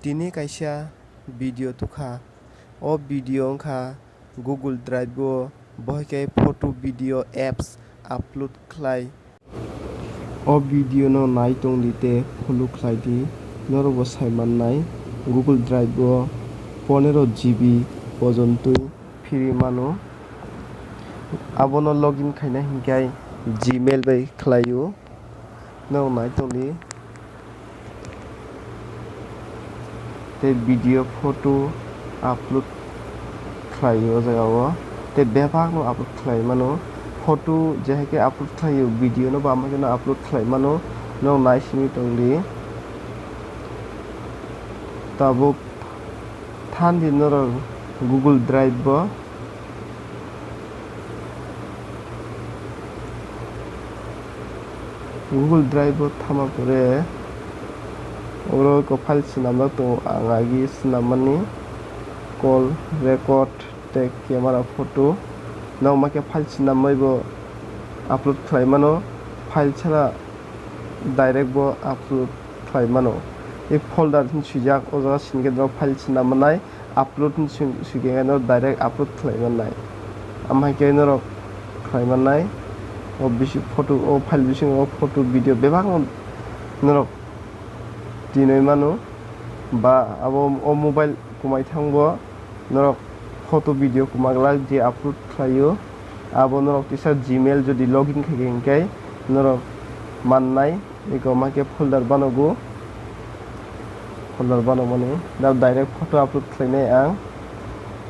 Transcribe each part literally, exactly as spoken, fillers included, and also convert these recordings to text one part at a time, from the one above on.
Tini kaisa video tukha. O video wngkha Google Drive o bohai khe photo video apps upload khlai. O video no nai tongdi tei follow khlai di. Norok bo sai mannai Google Drive o pondro G B pojontoi free mano. Abono login khaina hinkhe Gmail bai khlaio. Norok nai tongdi. Tei video photo upload khlaio o jaga o. Tei bebak no upload khlai mano. Photo je hai khe upload khlaio, video no bo ama khe no upload khlai mano. Norok nai simi tongdi. Tabuk than di norok Google Drive bo. Google Drive o thama pore oro eko file swnamjak tongo, ang agi swnammani call, record tei camera photo. Norok ma khe file swnamwi bo upload khlai mano, file sana direct bo upload khlai mano. I folder hwn swijak, o jaga sini khe norok file swnam manai, upload hwn swi-, swi khe norok direct upload khlai mannai. Am hai khe norok khlai mannai. O bisi photo, o file bisingo photo, video bebak no norok tinwi mano. Ba abo o mobile kwmai thangbo norok photo, video kwma glak je upload khlaio, abo norok tisa Gmail jodi login khai khe hinkhe norok mannai. Eko ma khe folder banogo, folder banokmani da direct photo upload khlainai ang.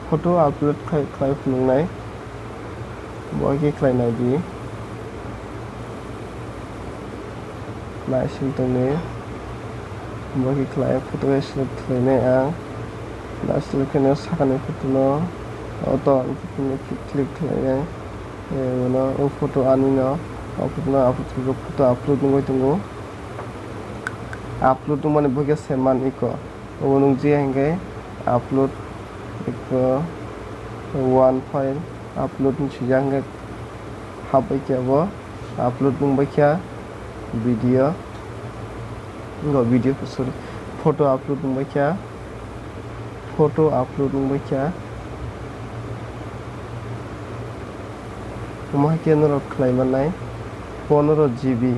Photo upload khai, khlai phunuknai. Bo khe khlai nai di. Naising tongni. Bo khe khlai, photo khe select khlainai ang. Da select khaina sakani photo no auto ang click khlainai. Eh, bono o photo ani no, o photo no upload khe photo upload nungwi tongo. Upload nungmani bo khe se man iko. Obo nukjaya hinkhe upload eko one file upload hinwi swijak hinkhe hapbai khe abo upload wngbai kha video, no video, sorry, photo upload wngbai kha, photo upload wngbai kha. Omo hai khe norok khlai mannai pondro G B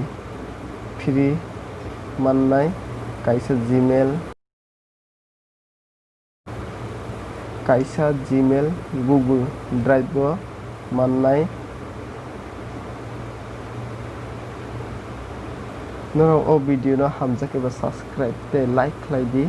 free mannai kaisa Gmail. Kaisa Gmail, Google Drive o mannai. Norok o video no hamjak khe ba subscribe tei like khlai di.